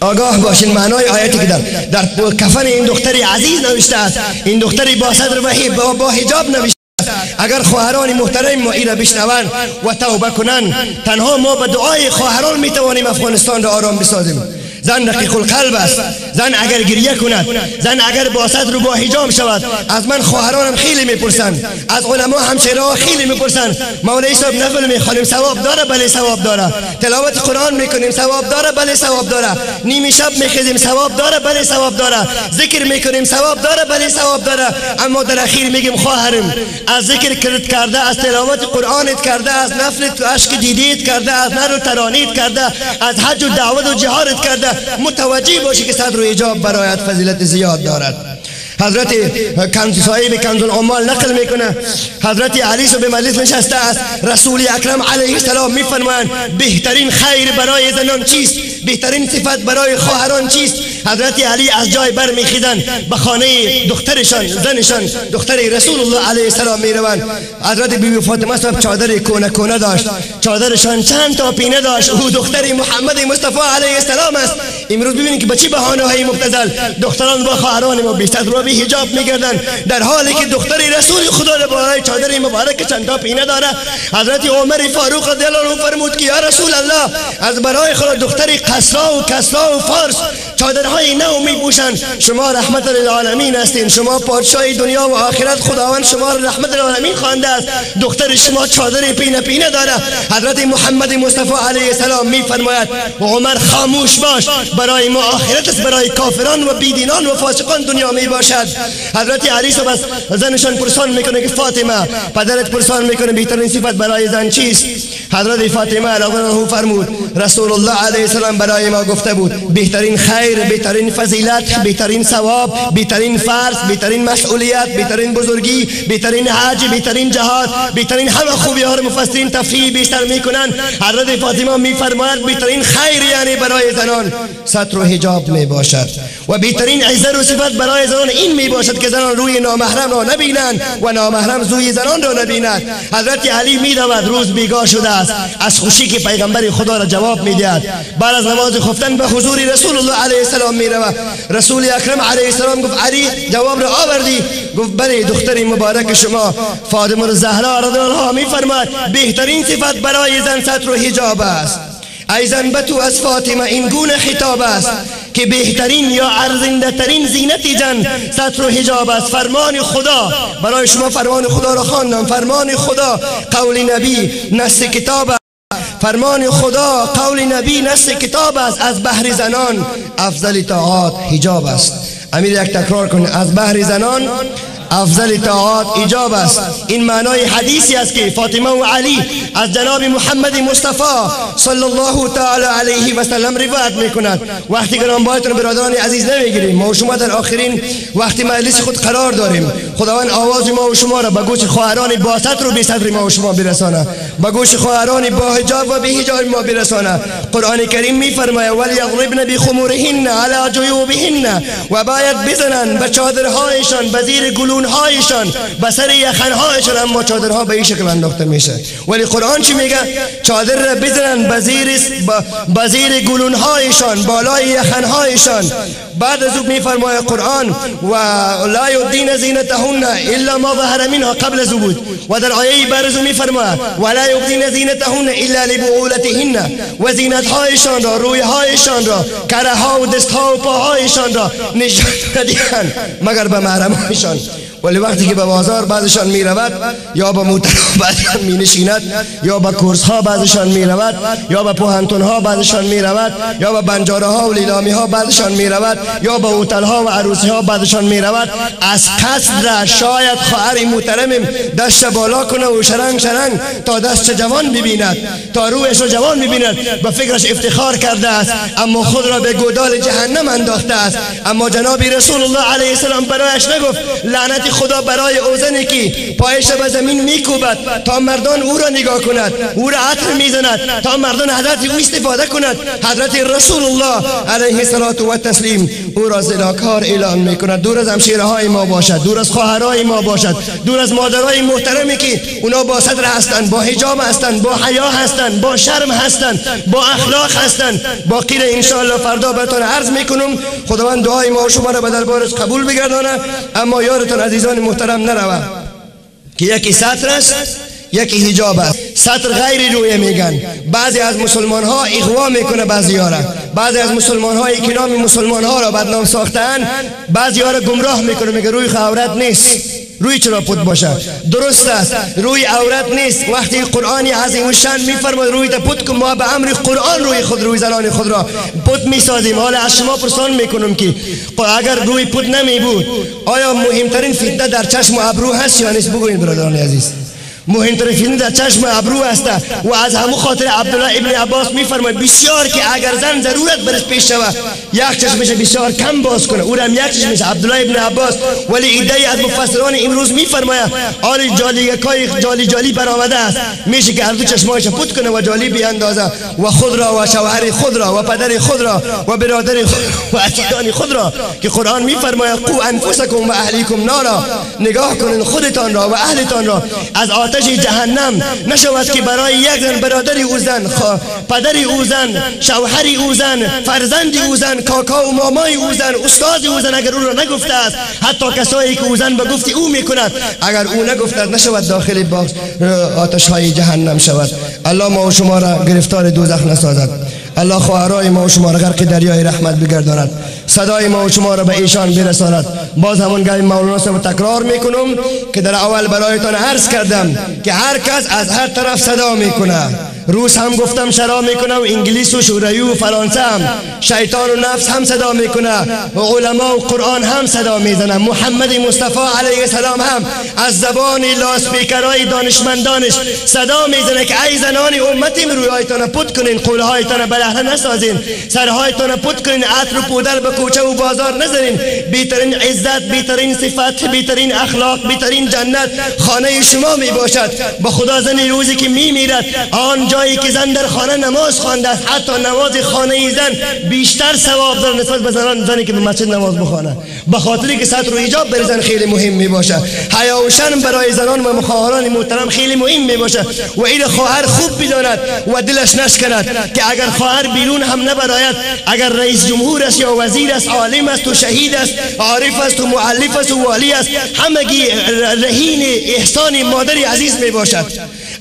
آگاه باشین معنای آیتی که در کفن این دختر عزیز نوشته است، این دختری با صدر و با حجاب نوشته است. اگر خواهران محترم ما این را بشنوند و توبه کنند، تنها ما به دعای خواهران میتوانیم افغانستان را آرام بسازیم. زن رقیق القلب است. زن اگر گریه کند، زن اگر با صدر و با حجاب شود، از من خواهرانم خیلی میپرسند، از علما همشیرها خیلی میپرسند، مولوی صاحب نفل میخوانیم ثواب داره؟ بله ثواب داره. تلاوت قرآن میکنیم ثواب داره؟ بله ثواب داره. نیمه شب میخیزیم ثواب داره؟ بله ثواب داره. ذکر میکنیم ثواب داره؟ بله ثواب داره. اما در اخیر میگیم خواهرم از ذکر کرده، از تلاوت قرآنت کرده، از نفلت اشک دیدیت کرده، از نر و ترانیت کرده، از حج و دعوت و جهادت کرده، متوجه باشی که صدر و حجاب برایت فضیلت زیاد دارد. حضرت صاحب کنز العمال نقل میکنه حضرت علی به مجلس نشسته است، رسول اکرم علیه السلام میفرمایند بهترین خیر برای زنان چیست؟ بهترین صفت برای خواهران چیست؟ حضرت علی از جای برمیخیزند به خانه دخترشان، زنشان، دختر رسول الله علیه السلام میروند. حضرت بیبی فاطمه صاحب چادر کونه کونه داشت، چادرشان چند تا پینه داشت. او دختر محمد مصطفی علیه السلام است. امروز ببینید که به چه بهانه‌های مبتذل دختران با خواهران ما بی صدر و بی حجاب میگردند، در حالی که دختر رسول خدا را بالای چادر مبارک چند تا پینه داره. حضرت عمر فاروق رضی الله عنه فرمود که یا رسول الله، از برای خدا دختر قسرا و کسرا و فارس چادرهای نو میپوشند، شما رحمت للعالمین هستین، شما پادشاه دنیا و آخرت، خداوند شما را رحمت للعالمین خوانده است، دختر شما چادر پینه پینه داره. حضرت محمد مصطفی علیه السلام میفرماید عمر خاموش باش، برای ما آخرت است، برای کافران و بیدینان و فاسقان دنیا میباشد. حضرت علی صاحب از زنشان پرسان میکنه که فاطمه، پدرت پرسان میکنه بهترین صفت برای زن چیست؟ حضرت فاطمه علیه فرمود رسول الله علیه السلام برای ما گفته بود بهترین خیر، بهترین فضیلت، بهترین ثواب، بهترین فرض، بهترین مسئولیت، بهترین بزرگی، بهترین حج، بهترین جهاد، بهترین همه خوبی ها رو مفسرین تفسیر بیشتر میکنن. حضرت فاطمه میفرماید بهترین خیر یعنی برای زنان ستر و حجاب میباشد و بهترین عزت و صفت برای زنان این میباشد که زنان روی نامحرم را نبینند و نامحرم روی زنان را نبیند. حضرت علی میدود، روز بیگاه شده است، از خوشی که پیغمبر خدا را جواب میدهد. بعد از نماز خفتن به حضور رسول الله علیه السلام میرود. رسول اکرم علیه السلام گفت علی جواب را آوردی؟ گفت بله، دختر مبارک شما فاطمه الزهرا رضی الله عنها میفرماید بهترین صفت برای زن ستر و حجاب است. ای زن به تو از فاطمه این گونه خطاب است که بهترین یا ارزنده ترین زینت جن ستر و حجاب است. فرمان خدا برای شما، فرمان خدا را خواندم، فرمان خدا قول نبی نص کتاب است، فرمان خدا قول نبی نص کتاب است، از بهر زنان افضل طاعات حجاب است. امیر یک تکرار کن، از بهر زنان افضل طاعات ایجاب است. این معنای حدیثی است که فاطمه و علی از جناب محمد مصطفی صلی الله تعالی علیه و سلم روایت میکند. وقتی گرانبهایتون برادران عزیز نمیگیریم، ما و شما در آخرین وقتی مجلس خود قرار داریم. خداوند آواز ما و شما را به گوش خواهران با ستر و بی ستر ما و شما برسانه، به گوش خواهران با حجاب و بی حجاب ما برسانه. قرآن کریم میفرماید ولیضربن بخمورهن علی جیوبهن، و باید بزنند به چادرهایشان، به زیر گلون هایشان، به سر یخنهایشان. اما چادرها به این شکل انداخته میشه، ولی قرآن چی میگه؟ چادر را بزنن به زیر گلونهایشان، بالای یخنهایشان. بعد از او میفرماید قرآن و لا یبدین زینتهن الا ما ظهر منها، قبل از او بود. و در آیه بعد از او میفرماید ولا یبدین زینتهن الا لبعولتهن، و زینتهایشان را، رویهایشان را، کره ها و دستها و پاهایشان را نشان ندهند مگر به محرمهایشان. ولی وقتی که به بازار بعضشان می رود، یا به موترها بعضشان می نشیند، یا به کورس ها بعضشان می رود، یا به پوهنتون ها بعضشان می رود، یا به بنجاره ها و لیلامی ها بعضشان می رود، یا به هتل ها و عروسی ها بعضشان می رود، از قصد را شاید خواهر محترمم دست بالا کنه و شرنگ شرنگ تا دست جوان ببیند، تا رویش را جوان ببیند، به فکرش افتخار کرده است، اما خود را به گودال جهنم انداخته است. اما جناب رسول الله علیه السلام برایش نگفت لعنت لعنت خدا برای او زنی که پایش به زمین میکوبد تا مردان او را نگاه کند، او را عطر میزند تا مردان حضرت او استفاده کند. حضرت رسول الله علیه الصلاة و تسلیم او را زناکار اعلان میکند. دور از همشیره های ما باشد، دور از خواهرای ما باشد، دور از مادرای محترمی که اونا با صدر هستند، با حجاب هستند، با حیا هستند، با شرم هستند، با اخلاق هستند. باقی را انشاءالله فردا براتون عرض میکنم. خداوند دعای ما و شما را به دربارش قبول بگردانه. اما یارتان عزیزان محترم نروه که یکی ستر است، یکی حجاب است. ستر غیر رویه میگن. بعضی از مسلمان ها اغوا میکنه بعضی ها را، بعضی از مسلمان هایی که نام مسلمان ها را بدنام ساختن بعضی ها را گمراه میکنه، میگه روی عورت نیست، روی چرا پت باشه؟ درست است، روی عورت نیست. وقتی قرآن عظیم الشان میفرماید روی تا پت کن، ما به امر قرآن روی خود، روی زنان خود را پت میسازیم. حالا از شما پرسان میکنم که اگر روی پت نمی بود، آیا مهمترین فتنه در چشم و ابرو هست یا نیست؟ بگویید برادران عزیز. مهمترین فتنه در چشم ابرو است و از همون خاطر عبدالله ابن عباس میفرماید بسیار که اگر زن ضرورت برش پیش شود یک چشمش بسیار کم باز کنه، او هم یک چشمش عبدالله ابن عباس. ولی ایده از مفسران امروز میفرماید آری جالیکای جالی جالی برآمده است، میشه که هر دو چشمایش پوت کنه و جالی بیاندازه و خود را و شوهر خود را و پدر خود را و برادر خود و عزیزان خود را، که قرآن میفرماید قو انفسکم و اهلیکم نارا، نگاه کنین خودتان را و اهلتان را از آتش جهنم. نشود که برای یک زن برادر او زن، پدر او زن، شوهر او زن، فرزند او زن، کاکا و مامای او زن، استاد او زن، اگر او را نگفته است، حتی کسایی که او زن به گفت او میکند، اگر او نگفته است نشود داخل باغ آتش های جهنم شود. الله ما و شما را گرفتار دوزخ نسازد. الله خواهرای ما و شما را غرق دریای رحمت بگرداند. صدای ما و شما را به ایشان برساند. باز همون گوی مولانا صاحب تکرار میکنم که در اول برایتان عرض کردم که هر کس از هر طرف صدا میکنه. روس هم گفتم شرا میکنه و انگلیس و شوروی و فرانسه هم، شیطان و نفس هم صدا میکنه و علما و قرآن هم صدا میزنه. محمد مصطفی علیه السلام هم از زبان لاسپیکرهای دانشمندانش صدا میزنه که ای زنان امتیم رویایتان پت کنین، قولهایتان برهنه نسازین، سرهایتان پت کنین، عطر و پودر به کوچه و بازار نزنین. بیترین عزت، بیترین صفت، بیترین اخلاق، بیترین جنت خانه شما میباشد. با خدا زن روزی که میمیرد، آن جایی که زن در خانه نماز خوانده است، حتی نماز خانه زن بیشتر ثواب داره نسبت به زنی که به مسجد نماز بخوانه، به خاطری که ستر و حجاب برای زن خیلی مهم میباشه. حیا و شرم برای زنان و خواهران محترم خیلی مهم میباشه و این خواهر خوب بداند و دلش نشکند که اگر خواهر بیرون هم نبراید، اگر رئیس جمهور است یا وزیر است، عالم است و شهید است، عارف است و مؤلف است و والی است، همگی رهین احسان مادر عزیز میباشد.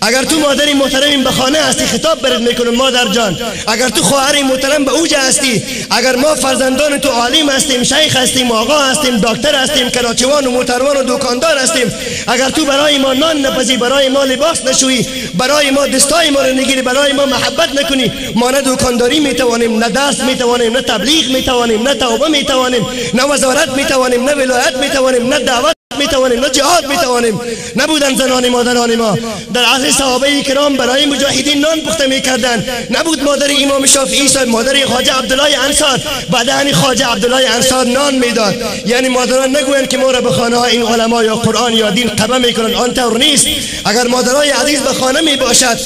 اگر تو مادر محترم به خانه هستی، خطاب برات میکنم مادر جان، اگر تو خواهر محترم به اوج هستی، اگر ما فرزندان تو عالم هستیم، شیخ هستیم، آقا هستیم، دکتر هستیم، کراچیوان و موتروان و دکاندار هستیم، اگر تو برای ما نان نپزی، برای ما لباس نشویی، برای ما دستای ما رو نگیری، برای ما محبت نکنی، ما نه دکانداری میتوانیم، نه درس میتوانیم، نه تبلیغ میتوانیم، نه توبه میتوانیم، نه وزارت میتوانیم، نه ولایت میتوانیم، نه دعوت میتوانیم، نه جهاد میتوانیم. نبودن زنان مادران ما در عصر صحابه کرام برای مجاهدین نان پخته میکردند. نبود مادر امام شافعی صاحب، مادر خواجه عبدالله انصار، بعدن خواجه عبدالله انصار نان میداد. یعنی مادران نگویند که ما را به خانه ها این علما یا قرآن یا دین قبه میکنند، آن طور نیست. اگر مادرای عزیز به خانه میباشد،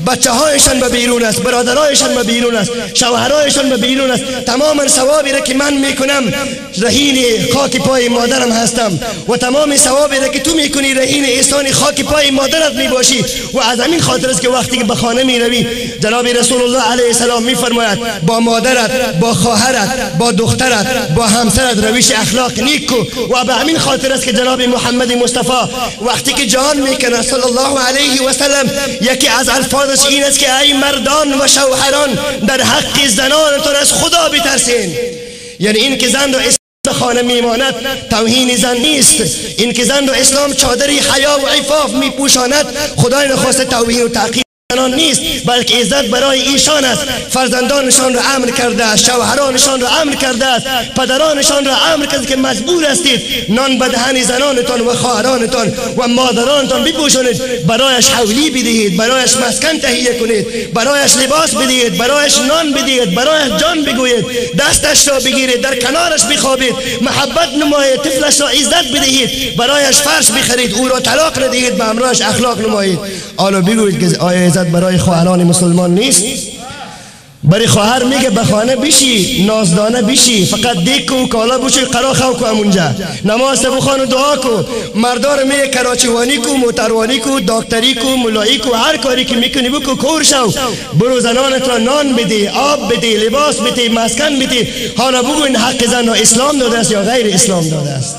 بچه هایشان به بیرون است، برادرایشان به بیرون است، شوهرایشان به بیرون است، تمام ثوابی را که من میکنم رهین خاک پای مادرم هستم و تمام ثوابی را که تو میکنی رهین احسان خاک پای مادرت میباشی. و از همین خاطر است که وقتی که به خانه میروی، جناب رسول الله علیه السلام میفرماید با مادرت، با خواهرت، با دخترت، با همسرت روش اخلاق نیک کو. و به همین خاطر است که جناب محمد مصطفی وقتی که جان میکنه صلی الله علیه و سلم، یکی از الفاظش این است که ای مردان و شوهران در حق زنانتان از خدا بترسین. یعنی این که زن را به خانه میماند توهین زن نیست، این که زن را اسلام چادری حیا و عفاف میپوشاند، خدای نخواسته توهین و تحقیر زنان نیست، بلکه عزت برای ایشان است. فرزندانشان را امر کرده است، شوهرانشان را امر کرده است، پدرانشان را امر کرده که مجبور هستید نان به دهن زنانتان و خواهرانتان و مادرانتان بپوشانید، برایش حولی بدهید، برایش مسکن تهیه کنید، برایش لباس بدهید، برایش نان بدهید، برایش جان بگویید، دستش را بگیرید، در کنارش بخوابید، محبت نمایید، طفلش را عزت بدهید، برایش فرش بخرید، او را طلاق ندهید، به همراهش اخلاق نمایید. حالا بگویید که آیا عزت برای خواهران مسلمان نیست؟ برای خواهر میگه به خانه بشی، نازدانه بشی، فقط دیک کو کالا بوشی، قرا خو کو همونجا نماز بخوان و دعا کو. مردار میگه کراچیوانی کو، موتروانی کو، دکتری کو، ملایی کو، هر کاری که میکنی بکو، کور شو، برو زنانت را نان بدی، آب بدی، لباس بدی، مسکن بدی. حالا بگو این حق زن را اسلام داده است یا غیر اسلام داده است؟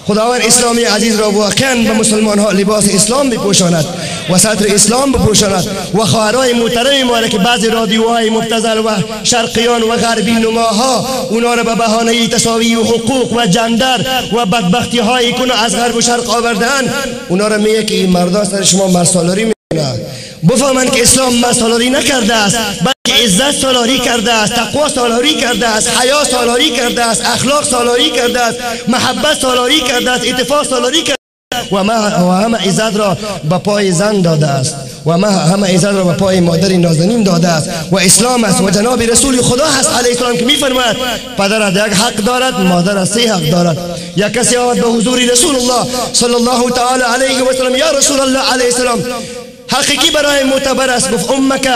خداوند اسلامی عزیز را واقعا به مسلمان ها لباس اسلام بپوشاند و ستر اسلام بپوشاند و خواهرای محترم ما را که بعضی رادیوهای مبتذل و شرقیان و غربی نماها اونا را به بهانه تساوی و حقوق و جندر و بدبختی های کنه از غرب و شرق آوردن، اونا را میگه که این مردا سر شما مرسالاری میکنه. بفهمند که اسلام مرسالاری نکرده است، بلکه عزت سالاری کرده است، تقوا سالاری کرده است، حیا سالاری کرده است، اخلاق سالاری کرده است، محبت سالاری کرده است، اتفاق سالاری کرده است و همه عزت را به پای زن داده است و همه عزت را به پای مادر نازنین داده است و اسلام است و جناب رسول خدا هست علیه السلام که میفرماید پدر یک حق دارد، مادر سه حق دارد. یک کسی آمد به حضور رسول الله صلی الله تعالی علیه و سلم، یا رسول الله علیه السلام، حقیقی برای معتبر است؟ گفت امک.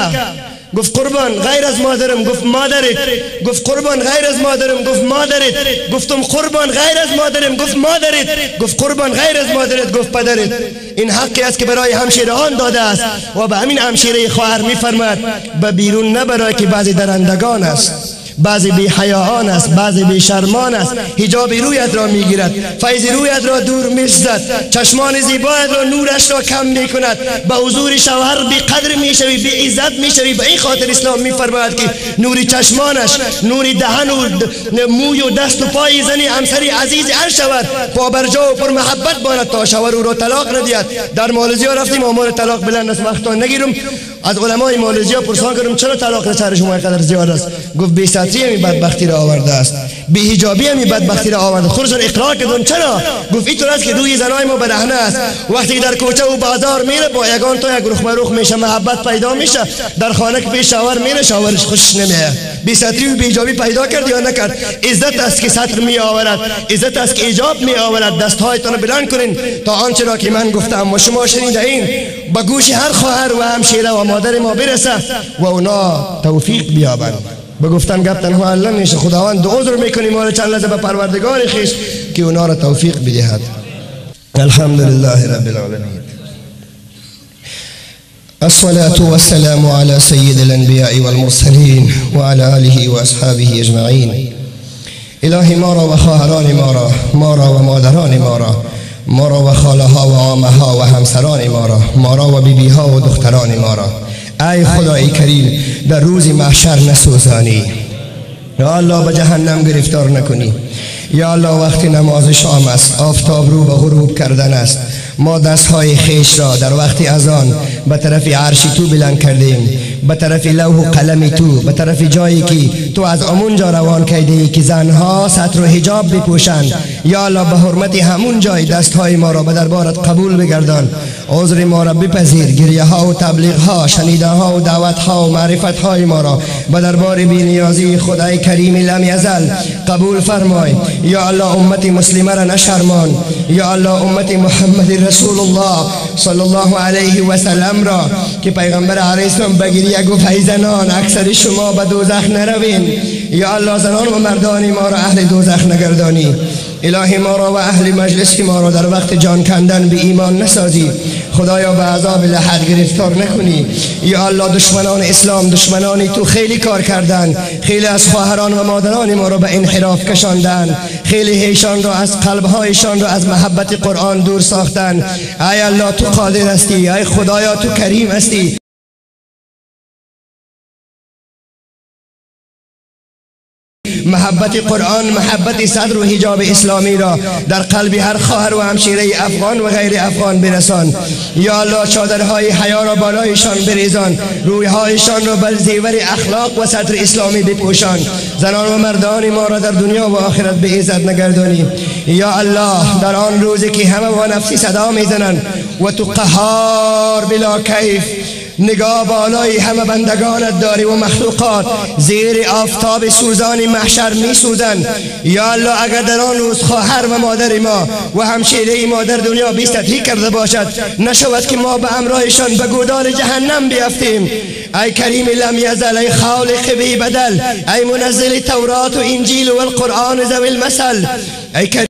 گفت قربان غیر از مادرم. گفت مادرت. گفت قربان غیر از مادرم. گفت مادرت. گفتم قربان غیر از مادرم. گفت مادرت. گفت قربان غیر از مادرت. گفت پدرت. این حقی است که برای همشیرهان داده است و به همین همشیره خواهر میفرماید به بیرون نبرای که بعضی درندگان است، بعضی بی حیاان است، بعضی بی شرمان است. حجاب رویت را میگیرد، فیض رویت را دور میزد، چشمان زیبایت را نورش را کم میکند، به حضور شوهر بی قدر میشوی، بی عزت میشوی. به این خاطر اسلام میفرماید که نور چشمانش، نور دهن و موی و دست و پای زنی همسری عزیز هر شود پابرجا و پر محبت باند تا شوهر او را طلاق ندهد. در مالزیا رفتیم، آمار طلاق بلند است، وقتان نگیرم. از علمای مالزیا پرسان کردم چرا طلاق سر شما اینقدر زیاد است؟ گفت بی ستری همی بدبختی را آورده است، بی حجابی همی بدبختی را آورده. خودشان اقرار کردن. چرا؟ گفت اینطور است که روی زنای ما برهنه است، وقتی در کوچه و بازار میره با یگان تا یک رخ به رخ میشه، محبت پیدا میشه، در خانه که پیش شوهر میره شوهرش خوشش نمیاد. بی ستری و بی حجابی پیدا کرد یا نکرد؟ عزت است که ستر می آورد، عزت است که حجاب می آورد. دستهایتان بلند کنین تا آنچه را که من گفتم و شما شنیده این به گوش هر خواهر و همشیره و مادر ما برسه و اونا توفیق بیابند. به گفتن گپ تنها الله میشه، خداوند عذر میکنیم ما چند لحظه به پروردگار خویش که اونا را توفیق بدهد. الحمد لله رب العالمین، الصلاة والسلام على سيد الانبیاء والمرسلین وعلى آله واصحابه اجمعین. الهی ما را و خواهران ما را، ما را و مادران ما را، ما را و خاله ها و عامه ها و همسران ما را، ما را و بیبی ها و دختران ما را، ای خدای کریم در روز محشر نسوزانی، یا الله به جهنم گرفتار نکنی. یا الله وقت نماز شام است، آفتاب رو به غروب کردن است، ما دستهای خیش را در وقت اذان به طرف عرش تو بلند کردیم، به طرف لوح و قلم تو، به طرف جایی که تو از همون جا روان کرده ای که زنها ستر و حجاب بپوشند. یا الله به حرمت همون جای دستهای ما را به دربارت قبول بگردان، عذر ما را بپذیر، گریه ها و تبلیغ ها، شنیده ها و دعوت ها و معرفت های ما را به دربار بی نیازی خدای کریم لم یزل قبول فرمای. یا الله امت مسلمه را نشرمان، یا الله امت محمد رسول الله صلی الله علیه و سلم را که پیغمبر علیه السلام بگیری گفت ای زنان اکثر شما به دوزخ نروین، یا الله زنان و مردان ما را اهل دوزخ نگردانی. الهی ما را و اهل مجلس ما را در وقت جان کندن به ایمان نسازی، خدایا به عذاب لحد گرفتار نکنی. یا الله دشمنان اسلام، دشمنان تو خیلی کار کردن، خیلی از خواهران و مادران ما را به انحراف کشاندن، خیلی ایشان را از قلبهایشان را از محبت قرآن دور ساختن. ای الله تو قادر هستی، ای خدایا تو کریم هستی. محبت قرآن، محبت صدر و حجاب اسلامی را در قلب هر خواهر و همشیره افغان و غیر افغان برسان. یا الله چادرهای حیا را بالایشان بریزان، رویهایشان را بر زیور اخلاق و صدر اسلامی بپوشان. زنان و مردان ما را در دنیا و آخرت به عزت نگردانی. یا الله در آن روزی که همه و نفسی صدا میزنند و تو قهار بلا کیف نگاه بالای همه بندگانت داری و مخلوقات زیر آفتاب سوزان محشر می سوزند. یا الله اگر در آن روز خواهر و مادر ما و همشیره ما در دنیا بی ستری کرده باشد، نشود که ما به همراهشان به گودال جهنم بیفتیم. ای کریم لم یزل، ای خالق بی بدل، ای منزل تورات و انجیل و القرآن ذوی المثل، ای کریم